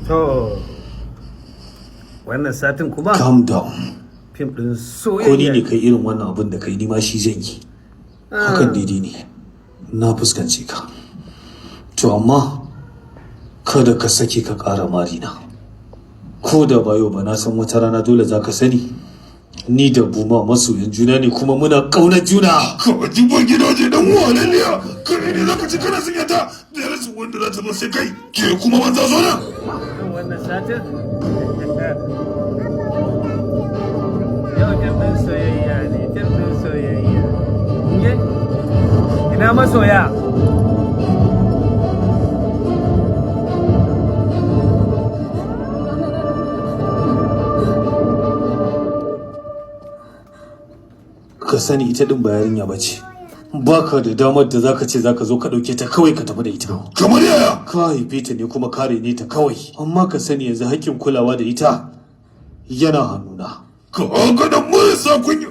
To, wannan satin kuma Calm down. fim ɗin Ko ni soyayya ne kai irin wannan abin da kai, ni ma shi zan yi. Hakan daidai ne. Na fuskance ka. To amma kada ka sake ka ƙara marina. Ko da ba yau ba, na san wata rana dole za ka sani. Ni da Buma masoyan juna ne kuma muna ƙaunar juna. Ka ji ban gidaje dan wahalaliya. Kai ne zaka ci kana sanya ta da rasu wanda za ta zo sai kai ke kuma banza zo nan. Ɗin wannan satin. Yau fim ɗin soyayya ne, fim ɗin soyayya. Nye? Ina masoya? Ka sani ita din ba yarinya ba ce. Baka da damar da zaka ce zaka zo ka ɗauke ta kawai ka tafi da ita. Kamar yaya? Ka haife ta ne kuma ka rene ta kawai. Amma ka sani yanzu hakkin kulawa da ita yana hannuna. Ka ga da marasa kunya.